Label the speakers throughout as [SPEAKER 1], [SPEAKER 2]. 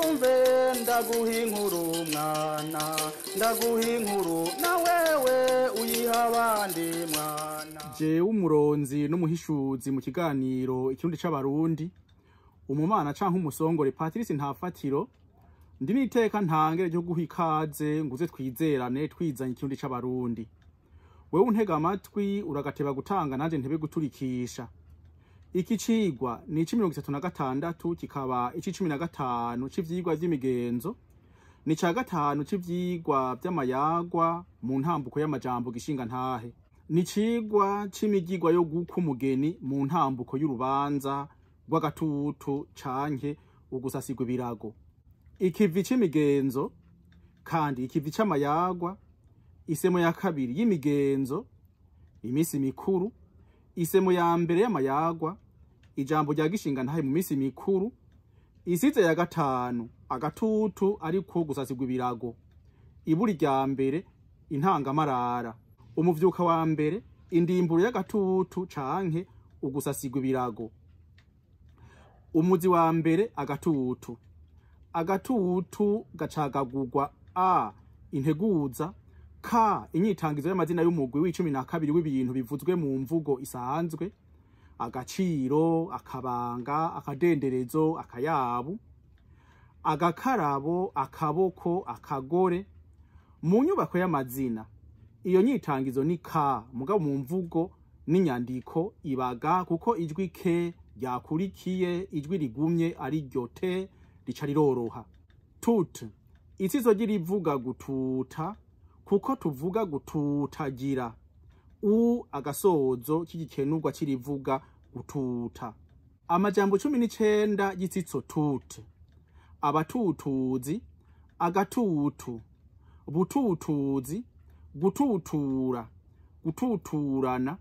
[SPEAKER 1] Wumve ndaguha inkuru mwana, ndaguha inkuru na wewe uyiha abandi mwana.
[SPEAKER 2] Jewe umuronzi n'umuhishuzi mu kiganiro Ikirundi c'Abarundi, umumana canke umusongore Patrice Ntafatiro, ndi n'iteka ntangere ryo guha ikaze nguze twizerane twizanye Ikirundi c'Abarundi. Wewe untega amatwi uragateba gutanga nanje ntebe guturikisha. Iki cigwa ni ici 36, kikaba ici 15 c'ivyigwa vy'imigenzo, ni ica gatanu c'ivyigwa vy'amayagwa mu ntambuko y'amajambo gishinga ntahe. Ni icigwa c'imigigwa yo gukwa umugeni mu ntambuko y'urubanza rw'agatutu canke ugusasigwa ibirago. Ikivi c'imigenzo kandi ikivi c'amayagwa, isemo ya kabiri y'imigenzo, imisi mikuru, isemo ya mbere y'amayagwa, ijambo rya gishinga ntahe mu misi mikuru, isize ya gatanu agatutu ariko gusasigwa ibirago, iburi rya mbere intangamarara, umuvyuka wa mbere indimburo y'agatutu canke ugusasigwa ibirago, umuzi wa mbere agatutu. Agatutu gacagagurwa a integuza, k inyitangizo y'amazina y'umugwi w'12 w'ibintu bivuzwe mu mvugo isanzwe, agaciro, akabanga, akadenderezo, akayabu, agakarabo, akaboko, akagore. Mu nyubako y'amazina iyo nyitangizo ni k, mugabo mu mvugo n'inyandiko ibaga kuko ijwi k ryakurikiye ijwi rigumye ari ryo t rica riroroha. Tut isizo ry'irivuga gututa kuko tuvuga gututagira, u agasozo k'igikenurwa c'irivuga gututa. Amajambo 19 y'itsitso tut: abatutuzi, agatutu, bututuzi, gututura, gututurana,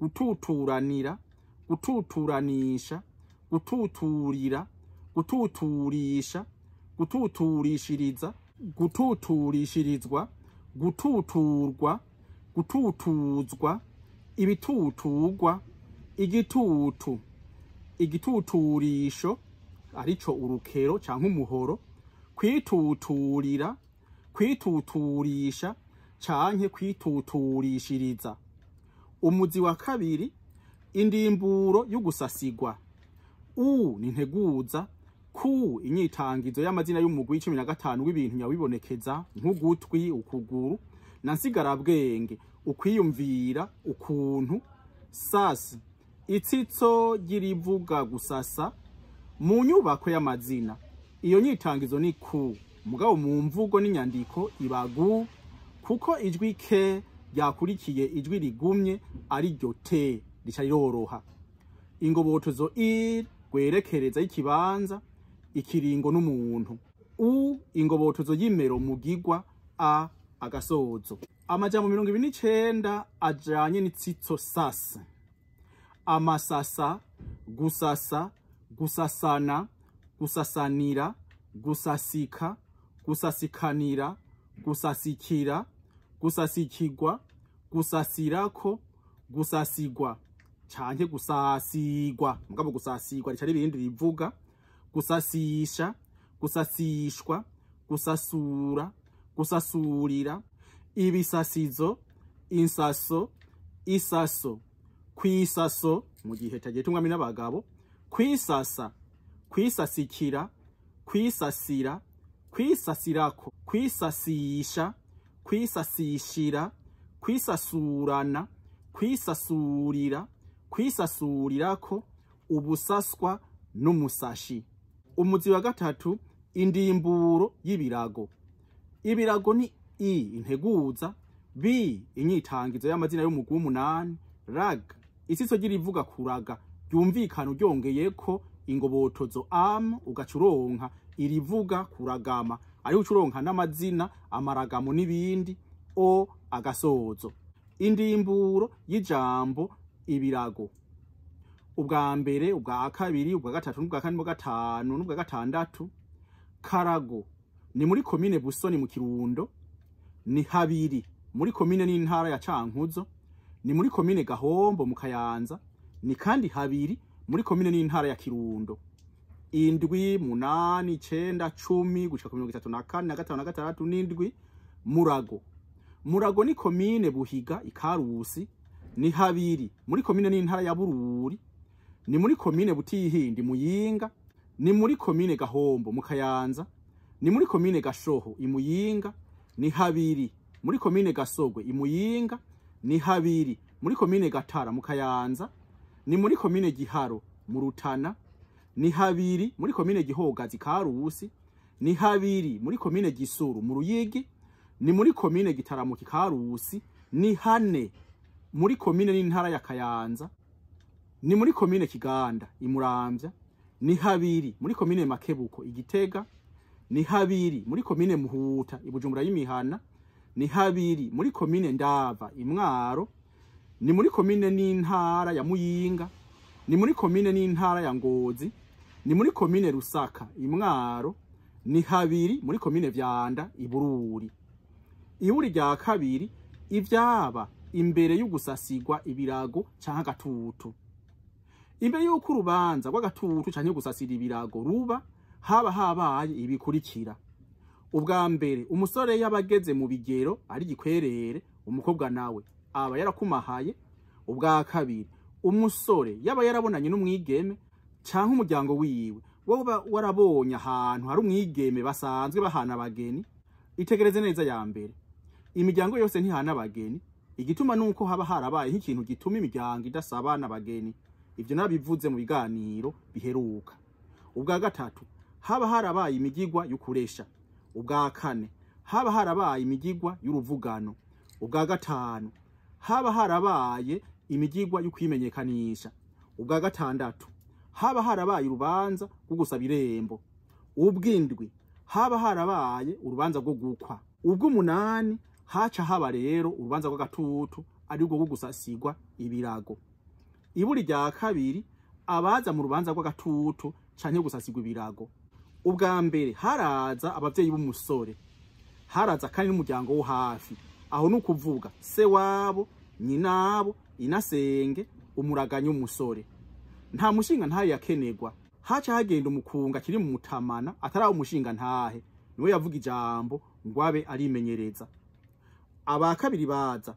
[SPEAKER 2] gututuranira, gututuranisha, gututurira, gututurisha, gututurishiriza, gututurishirizwa, gututurwa, gututuzwa, ibituturwa, igitutu, igituturisho arico urukero canke umuhoro, kwituturira, kwituturisha canke kwituturishiriza. Umuzi wa kabiri indimburo y'ugusasigwa, u ni nteguza, ku inyitangizo y'amazina y'umugwi w'15 w'ibintu nyawibonekeza nk'ugutwi, ukuguru, na nsigarabwenge ukwiyumvira ukuntu. Sasi itsitso ry'irivuga gusasa mu nyubako y'amazina iyo nyitangizo ni ku, mugabo mu mvugo n'inyandiko ibagu kuko ijwi k ryakurikiye ijwi rigumye ari ryo t rica riroroha. Ingobotozo i rwerekereza y'ikibanza, ikiringo n'umuntu, u ingobotozo y'imero mugigwa, a agasozo. Amajambo 29 ajanye n'itsitso sasa: amasasa, gusasa, gusasana, gusasanira, gusasika, gusasikanira, gusasikira, gusasikirwa, gusasirako, gusasigwa canke gusasigwa, mugabo gusasigwa rica ibindi rivuga, gusasisha, gusasishwa, gusasura, gusasurira, ibisasizo, insaso, isaso, kwisaso mu gihe tagiye tumwami n'abagabo, kwisasa, kwisasikira, kwisasira, kwisasirako, kwisasisha, kwisasishira, kwisasurana, kwisasurira, kwisasurirako, ubusaswa n'umusashi. Umuzi wa gatatu indimburo y'ibirago. Ibirago ni i integuza, b inyitangizo y'amazina y'umugwi w'umunani, rag isiso ry'irivuga kuraga ryumvikana uryongeyeko ingobotozo am ugaca uronka irivuga kuragama, ariho uca uronka n'amazina amaragamo n'ibindi, o agasozo. Indimburo y'ijambo ibirago: ubwa mbere, ubwa kabiri, ubwa gatatu, n'ubwa kane, n'ubwa gatanu, n'ubwa gatandatu. Karago ni muri komine Busoni mu Kirundo, ni habiri muri komine n'intara ya Cankuzo, ni muri komine Gahombo mu Kayanza, ni kandi habiri muri komine n'intara ya Kirundo. 7, 8, 9, 10 gushika ku 34 na 5 na 6 n'indwi. Murago. Murago ni komine Buhiga Ikarusi, ni habiri muri komine n'intara ya Bururi, ni muri komine Butihindi Muyinga, ni muri komine Gahombo mu Kayanza, ni muri komine Gashoho Imuyinga, ni habiri muri komine Gasogwe Imuyinga, ni habiri muri komine Gatara mu Kayanza, ni muri komine Giharo mu Rutana, ni habiri muri komine Gihogazi Karusi, ni habiri muri komine Gisuru mu Ruyigi, ni muri komine Gitaramuka Karusi, ni hane muri komine n'intara ya Kayanza, ni muri komine Kiganda Imuramvya, ni habiri muri komine Makebuko Igitega, ni habiri muri komine Muhuta Ibujumbura y'Imihana, ni habiri muri komine Ndava Imwaro, ni muri komine n'intara ya Muyinga, ni muri komine n'intara ya Ngozi, ni muri komine Rusaka Imwaro, ni habiri muri komine Vyanda Ibururi. Iburi rya kabiri, ivyaba imbere y'ugusasigwa ibirago canke agatutu. Imbere y'uko urubanza rw'agatutu canke gusasira ibirago ruba, haba habaye ibikurikira. Ubwa mbere, umusore yabageze mu bigero ari gikwerere, umukobwa nawe aba yarakumahaye. Ubwa kabiri, umusore yaba yarabonanye n'umwigeme canke umuryango wiwe woba warabonye ahantu hari umwigeme basanzwe bahana abageni. Itegereze neza ya mbere, imiryango yose ntihana abageni. Igituma nuko haba harabaye nk'ikintu gituma imiryango idasabana abageni. Ivyo nabivuze mu biganiro biheruka. Ubwa gatatu, haba harabaye imigigwa y'ukuresha. Ubwa kane, haba harabaye imigigwa y'uruvugano. Ubwa gatanu, haba harabaye imigigwa y'ukwimenyekanisha. Ubwa gatandatu, haba harabaye urubanza rwo gusaba irembo. Ubw'indwi, haba harabaye urubanza rwo gukwa. Ubw'umunani, haca haba rero urubanza rw'agatutu arirwo rwo gusasigwa ibirago. Iburi rya kabiri, abaza mu rubanza rw'agatutu canke gusasigwa ibirago. Ubwa mbere haraza abavyeyi b'umusore, haraza kandi n'umuryango wo hafi. Aho nukuvuga se wabo, nyinabo, inasenge, umuraganya umusore. Nta mushinga ntahe yakenegwa. Haca hagenda umukunga kiri mu mutamana atarawo umushinga ntahe, niwe yavuga ijambo ngo abe arimenyereza. Aba kabiri baza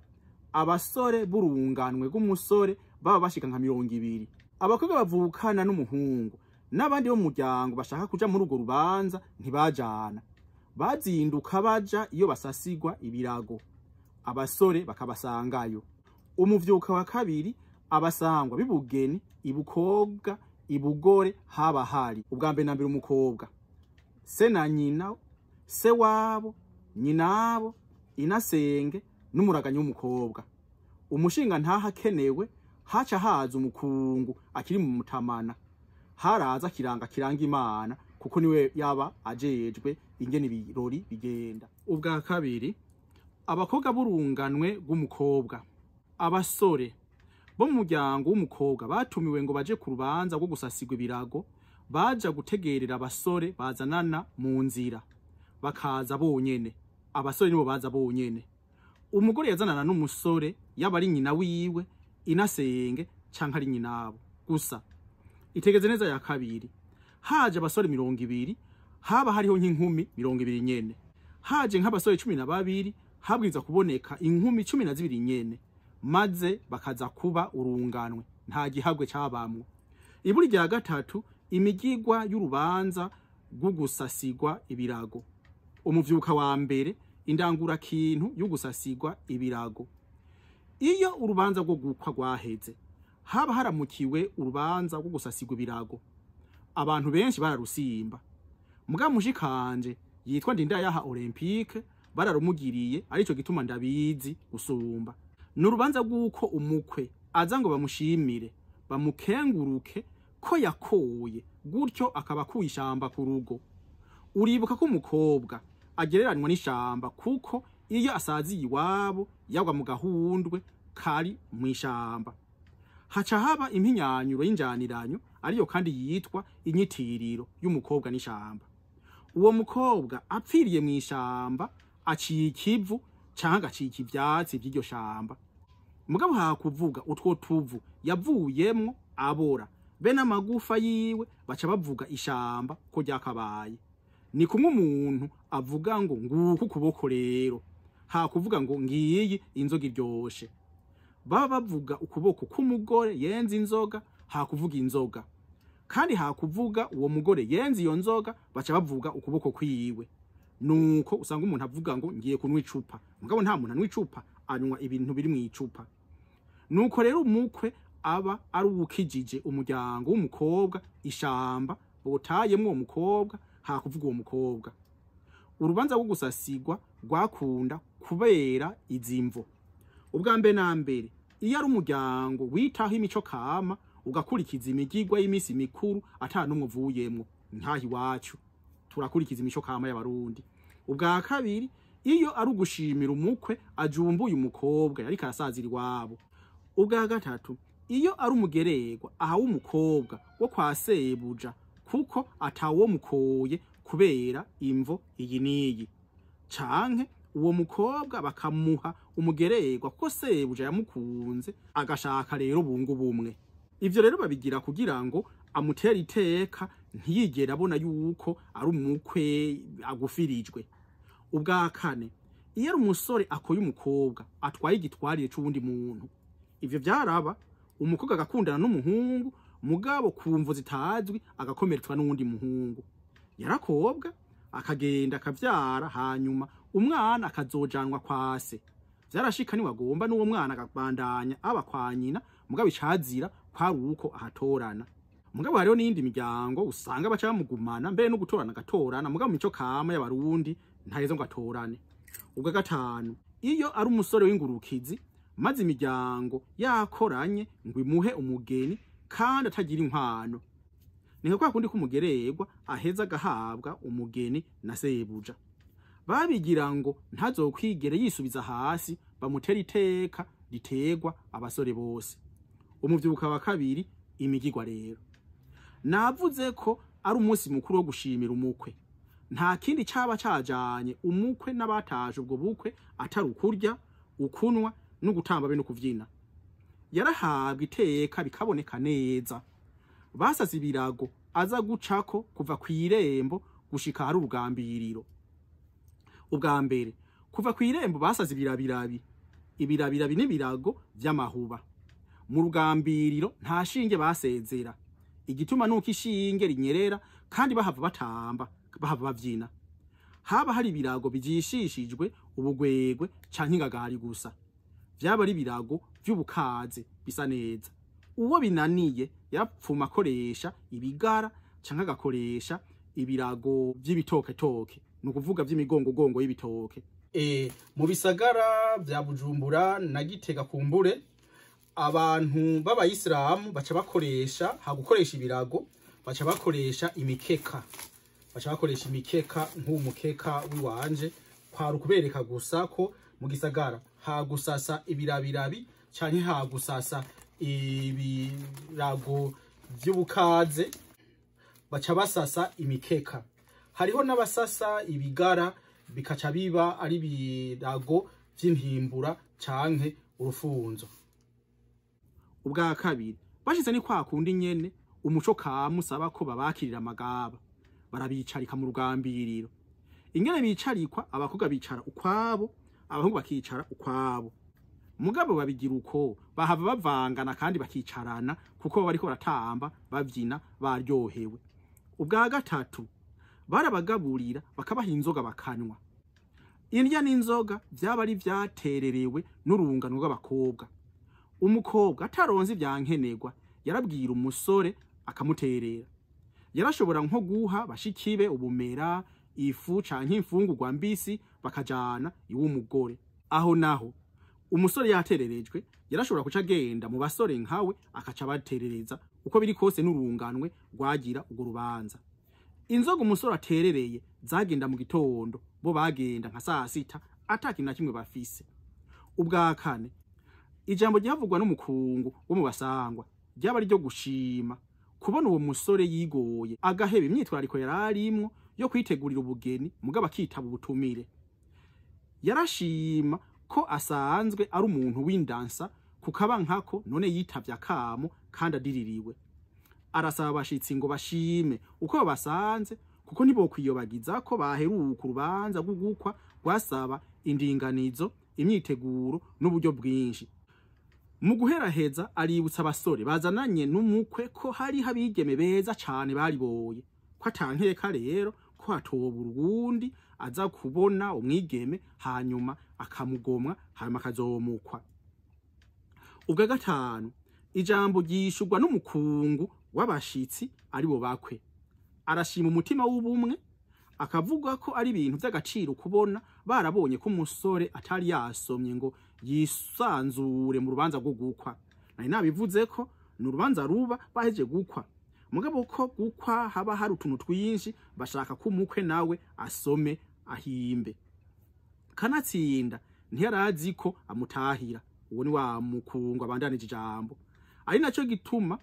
[SPEAKER 2] abasore burunganwe rw'umusore baba bashika nka 20. Abakobwa bavukana n'umuhungu n'abandi bo mu muryango bashaka kuja muri urwo rubanza ntibajana, bazinduka baja iyo basasigwa ibirago, abasore bakabasangayo. Umuvyuka wa kabiri, abasangwa b'ibugeni, ibukobwa, ibugore haba hari. Ubwa mbere na mbere umukobwa, se na nyina, se wabo, nyinabo, inasenge n'umuraganyi w'umukobwa. Umushinga ntahakenewe, haca haza umukungu akiri mu mutamana. Haraza kiranga kiranga Imana, kuko niwe yaba ajejwe ingene ibirori bigenda. Ubwa kabiri, abakobwa burunganwe rw'umukobwa. Abasore bo mu muryango w'umukobwa batumiwe ngo baje ku rubanza rwo gusasigwa ibirago, baja gutegerera abasore bazanana mu nzira, bakaza bonyene. Abasore nibo baza bonyene. Umugore yazanana n'umusore yaba ari nyina wiwe, inasenge canke ari nyinabo gusa. Itegeze neza ya kabiri, haje abasore 20, haba hariho nk'inkumi 20 nyene. Haje nk'abasore 12, habwiza kuboneka inkumi 12 nyene, maze bakaza kuba urunganwe, nta gihagwe cabamwo. Iburi rya gatatu, imigigwa y'urubanza rw'ugusasigwa ibirago. Umuvyuka wa mbere, indangura kintu y'ugusasigwa ibirago. Iyo urubanza rwo gukwa rwaheze, haba haramukiwe urubanza rwo gusasigwa ibirago. Abantu benshi bararusimba. Muga mushikanje yitwa Ndindayaha Olympique bararumugiriye, arico gituma ndabizi gusumba. Nurubanza rw'uko umukwe aza ngo bamushimire, bamukenguruke ko yakoye, gutyo akaba akuye ishamba ku rugo. Uribuka ko umukobwa agereranywa n'ishamba, kuko iyo asaziye iwabo yagwa mu gahundwe kari mu ishamba. Haca haba impinyanyuro y'injaniranyo, ariyo kandi yitwa inyitiriro y'umukobwa n'ishamba. Uwo mukobwa apfiriye mu ishamba aciye ikivu canke agacika ivyatsi vy'iryo shamba. Mugabo hakuvuga utwo tuvu yavuyemwo abora, Be n'amagufa yiwe baca bavuga ishamba ko ryakabaye. Ni kumwe umuntu avuga ngo nguku ukuboko rero, ha kuvuga ngo ngiyi inzoga iryoshe. Baba bavuga ukuboko k'umugore yenze inzoga, ha kuvuga inzoga. Kandi ha kuvuga uwo mugore yenze iyo nzoga, baca bavuga ukuboko kwiwe. Nuko usanga umuntu avuga ngo ngiye kunywa icupa, mugabo nta muntu anywa icupa, anywa ibintu biri mu icupa. Nuko rero umukwe aba ari uwukijije umuryango w'umukobwa ishamba botayemwo uwo mukobwa, ha kuvuga uwo mukobwa. Urubanza rwo gusasigwa rwakunda kubera izimvo. Ubwa mbere na mbere, iyo ari umuryango witaho imico kama ugakurikiza imigigwa y'imisi mikuru ata n'umwe uvuyemwo, ntaho iwacu turakurikiza imico kama y'Abarundi. Ubwa kabiri, iyo ari ugushimira umukwe ajumbuye umukobwa yariko arasazira iwabo. Ubwa gatatu, iyo ari umugererwa ahawe umukobwa wo kwa sebuja kuko atawomukoye kubera imvo iyi n'iyi, canke uwo mukobwa bakamuha umugererwa kuko sebuja yamukunze agashaka rero bungu bumwe. Ivyo rero babigira kugira ngo amutere iteka, ntiyigere abona yuko ari umukwe agufirijwe. Ubwa kane, iyo ari umusore akoye umukobwa atwaye igitwarire c'uwundi muntu. Ivyo vyaraba, umukobwa agakundana n'umuhungu, mugabo ku mvo zitazwi agakomeretswa n'uwundi muhungu. Yarakobwa akagenda akavyara, hanyuma umwana akazojanwa kwa se. Vyarashika niwagomba n'uwo mwana akabandanya aba kwa nyina, mugabo icazira kwari uko ahatorana. Mugabo hariho n'iyindi miryango usanga baca bamugumana, mbere no gutorana agatorana, mugabo mico kama y'Abarundi ntaheza ngo atorane. Ubwa gatanu, iyo ari umusore w'ingurukizi maze imiryango yakoranye ngo imuhe umugeni kandi atagira inkwano, ni nka kwa kundi k'umugererwa aheza agahabwa umugeni na sebuja. Babigira ngo ntazokwigere yisubiza hasi, bamutere iteka riterwa abasore bose. Umuvyibuka wa kabiri, imigigwa rero. Navuze ko ari umunsi mukuru wo gushimira umukwe. Nta kindi caba cajanye umukwe n'abataje ubwo bukwe atari ukurya, ukunwa no gutamba be no kuvyina. Yarahabwa iteka bikaboneka neza. Basasa ibirago aza gucako kuva kw'irembo gushika hari urugambiriro. Ubwa mbere, kuva kw'irembo basasa ibirabirabi. Ibirabirabi n'ibirago vy'amahuba. Mu rugambiriro nta shinge basezera. Igituma nuko ishinge rinyerera kandi bahava batamba, bahava bavyina. Haba hari ibirago bijishishijwe ubugwegwe canke ingagari gusa. Vyaba ari ibirago vy'ubukaze bisa neza. Uwo binaniye yarapfuma akoresha ibigara canke agakoresha ibirago vy'ibitoketoke, ni ukuvuga vy'imigongogongo y'ibitoke. Mu bisagara vya Bujumbura na Gitega kumbure, abantu b'abayisilamu baca bakoresha, ha gukoresha ibirago baca bakoresha imikeka. Baca bakoresha imikeka nk'uwo mukeka w'iwanje, kwari ukubereka gusa ko mu gisagara ha gusasa ibirabirabi canke ha gusasa ibirago vy'ubukaze, baca basasa imikeka. Hariho n'abasasa ibigara bikaca biba ari ibirago vy'impimbura canke urufunzo. Ubwa kabiri, bashize ni kwa kundi nyene umuco kama usaba ko babakirira amagaba, barabicarika mu rugambiriro. Ingene bicarikwa, abakobwa bicara ukwabo, abahungu bakicara ukwabo. Mugabo babigira uko bahava bavangana kandi bakicarana, kuko bariko baratamba bavyina baryohewe. Ubwa gatatu, barabagaburira bakabaha inzoga bakanywa. Indya n'inzoga vyaba ari vyatererewe n'urungano rw'abakobwa. Umukobwa ataronze ivyankenerwa yarabwira umusore akamuterera. Yarashobora nko guha bashikibe ubumera, ifu canke imfungurwa mbisi bakajana iw'umugore. Aho naho umusore yatererejwe yarashobora kuca agenda mu basore nkawe akaca abaterereza, uko biri kose n'urunganwe rwagira urwo rubanza. Inzoga umusore aterereye zagenda mu gitondo, bo bagenda nka saa sita ata kintu na kimwe bafise. Ubwa kane, ijambo ryavugwa n'umukungu wo mu basangwa ryaba ryo gushima kubona uwo musore yigoye agaheba imyitwarariko yararimwo yo kwitegurira ubugeni, mugabo akitaba ubutumire. Yarashima ko asanzwe ari umuntu w'indansa kukaba nkako, none yitavye akamo kandi adiririwe. Arasaba abashitsi ngo bashime uko babasanze, kuko ntibokwiyobagiza ko baheruka urubanza rw'ugukwa rwasaba indinganizo, imyiteguro n'uburyo bwinshi. Mu guheraheza aributsa abasore bazananye n'umukwe ko hariho abigeme beza cane bariboye, ko atankeka rero ko hatobura uwundi aza kubona umwigeme hanyuma akamugomwa, hanyuma akazomukwa. Ubwa gatanu, ijambo ryishurwa n'umukungu w'abashitsi aribo bakwe. Arashima umutima w'ubumwe, akavuga ko ari ibintu vy'agaciro kubona barabonye ko umusore atari yasomye ngo yisanzure mu rubanza rwo gukwa. Nari nabivuze ko ni urubanza ruba baheje gukwa, mugabo ko gukwa haba hari utuntu twinshi, bashaka ko umukwe nawe asome ahimbe. Kanatsinda ntiyarazi ko amutahira, uwo ni wa mukungu abandanije ijambo, ari naco gituma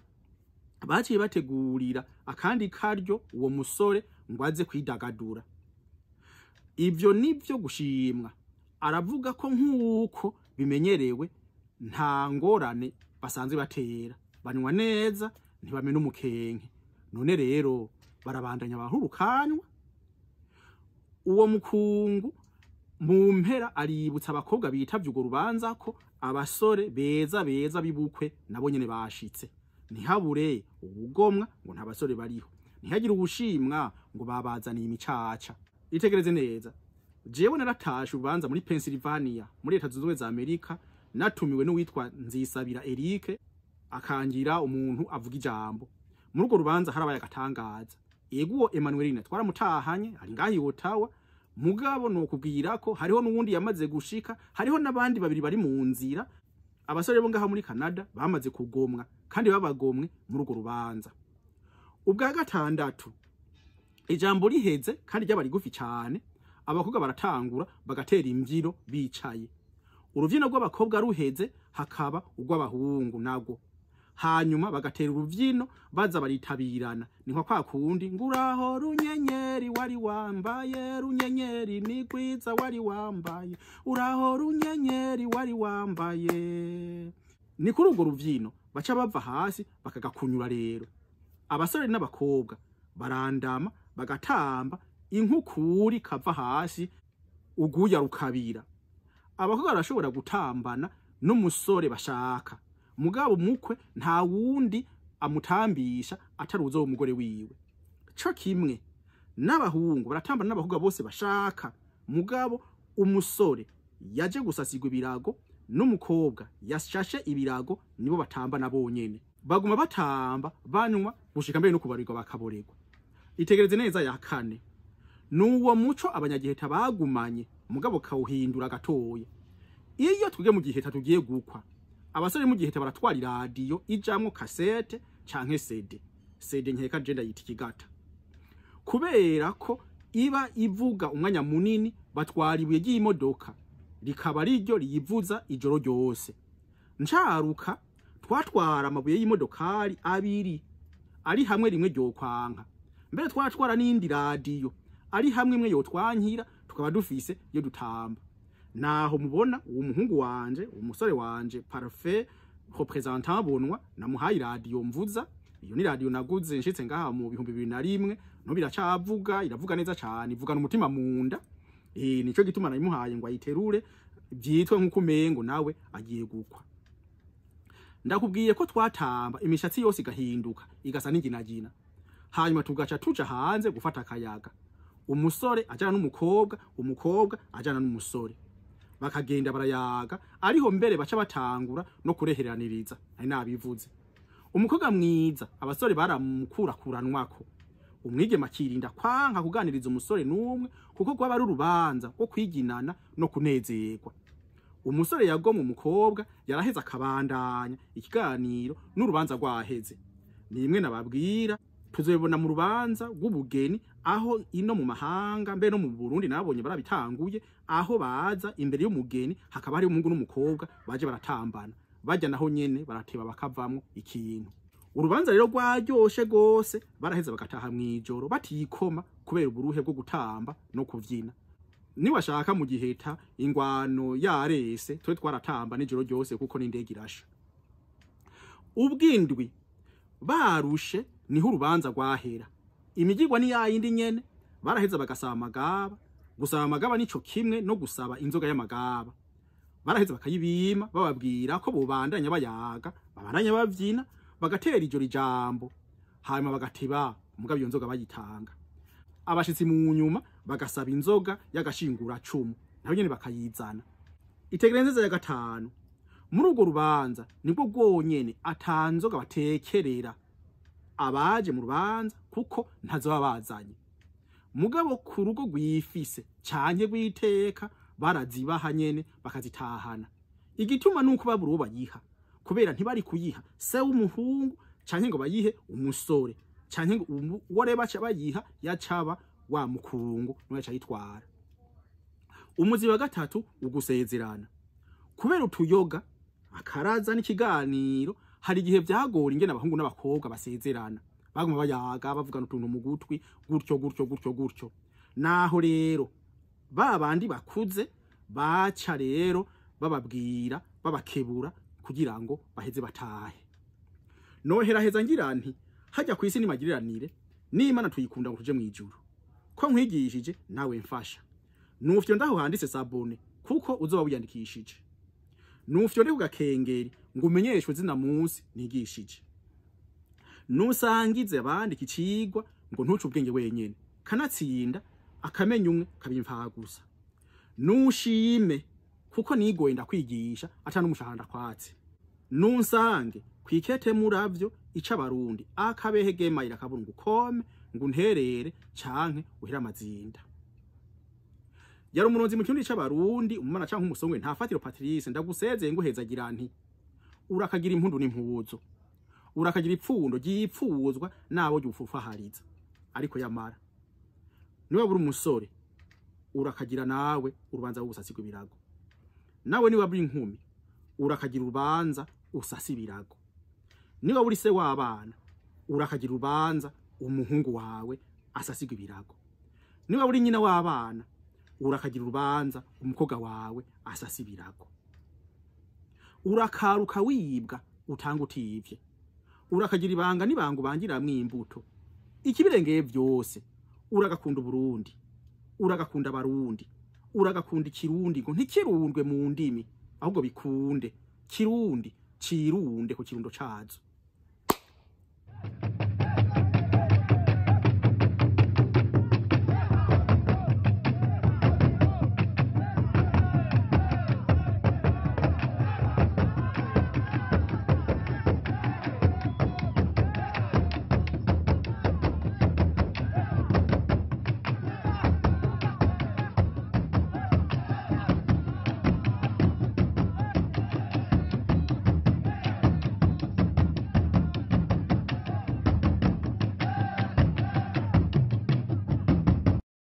[SPEAKER 2] baciye bategurira akandi karyo uwo musore ngo aze kwidagadura. Ivyo nivyo gushimwa. Aravuga ko nk'uko bimenyerewe nta ngorane basanzwe batera, banywa neza ntibamena umukenke. None rero barabandanya bahurukanywa. Uwo mukungu mu mpera aributsa abakobwa bitavye urwo rubanza ko abasore beza beza b'ibukwe nabo nyene bashitse. Ntihabure ubugomwa ngo nta basore bariho, ntihagire ubushimwa ngo babazaniye imicaca. Itegereze neza, jewe naratashe urubanza muri Pennsylvania muri Leta Zunze Ubumwe za Amerika, natumiwe n'uwitwa Nzisabira Eric, akangira umuntu avuga ijambo. Muri urwo rubanza harabaye agatangaza. Ego uwo Emmanuelina twaramutahanye ari ngaho i Ottawa, mugabo nokubwira ko hariho n'uwundi yamaze gushika, hariho n'abandi babiri bari mu nzira. Abasore bo ngaha muri Canada bamaze kugomwa kandi babagomwe muri urwo rubanza. Ubwa gatandatu, ijambo riheze kandi ryaba rigufi cane, abakobwa baratangura bagatera imvyiro bicaye. Uruvyino rw'abakobwa ruheze hakaba urw'abahungu nagwo, hanyuma bagatera uruvyino baza baritabirana. Ni nka kwa kundi nguraho runyenyeri wari wambaye, runyenyeri ni rwiza wari wambaye, uraho runyenyeri wari wambaye. Ni kuri urwo ruvyino baca bava hasi bakagakunyura. Rero abasore n'abakobwa barandama bagatamba inkukuri kava hasi uguya rukabira. Abakobwa barashobora gutambana n'umusore bashaka, mugabo umukwe nta wundi amutambisha atari uzo umugore wiwe. Co kimwe n'abahungu baratambana n'abakobwa bose bashaka, mugabo umusore yaje gusasigwa ibirago n'umukobwa yashashe ibirago nibo batambana bonyene. Baguma batamba banywa gushika mbere no kubarirwa bakaborerwa. Itegereze neza ya kane, nuwo muco abanyagiheta bagumanye mugabo kawuhindura gatoya. Iyo twige mu giheta tugiye gukwa, abasore mu giheta baratwara iradiyo ijamwo kasete canke CD. CD nkeka je ndayita ikigata, kubera ko iba ivuga umwanya munini. Batwara ibuye ry'imodoka rikaba riryo riyivuza ijoro ryose. Ncaruka twatwara amabuye y'imodokari abiri ari hamwe rimwe ryokwanka, mbere twatwara n'iyindi radiyo ari hamwe imwe yotwankira, tukaba dufise iyo dutamba. Naho mubona uwo muhungu wanje, umusore wanje parfait représentant bonwa, namuhaye iradiyo mvuza. Iyo ni radiyo naguze nshitse ngaha mu 2001, no biracavuga, iravuga neza cane, ivugana umutima munda. Nico gituma nayimuhaye ngo ayiterure vyitwe nkuko umengo nawe agiye gukwa. Ndakubwiye ko twatamba imishatsi yose igahinduka igasa n'inginagina, hanyuma tugaca tuja hanze gufata akayaga. Umusore ajana n'umukobwa, umukobwa ajana n'umusore, bakagenda barayaga, ariho mbere baca batangura no kureheraniriza. Nari nabivuze, umukobwa mwiza abasore baramukurakuranwako, umwigeme akirinda kwanka kuganiriza umusore n'umwe, kuko rwaba ari urubanza rwo kwiginana no kunezerwa. Umusore yagomwe umukobwa yaraheze akabandanya ikiganiro n'urubanza rwaheze. Ni imwe nababwira tuzobibona mu rubanza rw'ubugeni, aho ino mu mahanga mbe no mu Burundi nabonye barabitanguye, aho baza imbere y'umugeni hakaba hari umuhungu n'umukobwa baje baratambana, bajya naho nyene barateba bakavamwo ikintu. Urubanza rero rwaryoshe gose, baraheza bagataha mw'ijoro batikoma kubera uburuhe bwo gutamba no kuvyina. Niwashaka mu giheta ingwano yarese twe twaratamba nijoro ryose kuko n'indege irasha. Ubwindwi barushe Niho urubanza rwahera. Imigirwa ni yayindi nyene, baraheza bagasaba amagaba. Gusaba amagaba nico kimwe no gusaba inzoga y'amagaba. Baraheza bakayibima, bababwira ko bobandanya bayaga, babandanya bavyina, bagatera iryo rijambo, hanyuma bagateba, mugabo iyo nzoga bayitanga. Abashitsi mu nyuma bagasaba inzoga y'agashinguracumu, nabo nyene bakayizana. Itegerezeza ya gatanu, muri urwo rubanza nibwo bwonyene ata nzoga batekerera abaje mu rubanza, kuko ntazo baba bazanye. Mugabo ku rugo rwifise canke rw'iteka barazibaha nyene bakazitahana. Igituma nuko babura uwo bayiha, kubera ntibari kuyiha se w'umuhungu canke ngo bayihe umusore, canke ngo uwo rero baca bayiha yacaba wa mukungu niwe yaca ayitwara. Umuzi wa gatatu, ugusezerana. Kubera utuyoga, akaraza n'ikiganiro, hari igihe vyagora ingene abahungu n'abakobwa basezerana. Baguma bayaga, bavugana utuntu mu gutwi, gutyo gutyo gutyo gutyo. Naho rero ba bandi bakuze baca rero bababwira, babakebura kugira ngo baheze batahe. Noheraheza ngira nti hajya kw'isi nimagiriranire, n'Imana tuyikunda ngo tuje mw'ijuru. Ko nkwigishije nawe mfasha. Nufyo ndaho handitse sabone kuko uzoba wiyandikishije. Nufyo ndi kugakengeri ngo umenyeshwe zina munsi nigishije. Nusangize abandi ikicigwa ngo ntuce ubwenge wenyene. Kanatsinda akamenya umwe kabimfagusa. Nushime kuko nigoye ndakwigisha ata n'umushahara ndakwatse. Nunsange kwikete muravyo ica abarundi akabehe gemayira kaburungu kome ngo unterere canke uhera amazinda. Yari umuronzi mu kirundi c'abarundi, umwana canke umusongwe Ntafatiro Patrice, ndagusezeye nguhezagira nti urakagira impundu n'impuzo, urakagira ipfundo ryipfuzwa nabo ryufufahariza. Ariko yamara niba buri umusore urakagira nawe urubanza rwo gusasirwa ibirago, nawe niba buri inkumi urakagira urubanza usasa ibirago, niba buri se w'abana urakagira urubanza umuhungu wawe asasigwa ibirago, niba buri nyina w'abana urakagira urubanza umukobwa wawe asasa ibirago. Urakaruka wibwa utanga utivye, urakagira ibanga n'ibanga ubangiramwo imbuto. Ikibirengeye vyose uragakunda Uburundi, uragakunda Abarundi, uragakunda Ikirundi ngo ntikirundwe mu ndimi, ahubwo bikunde Kirundi cirunde ku kirundo cazo.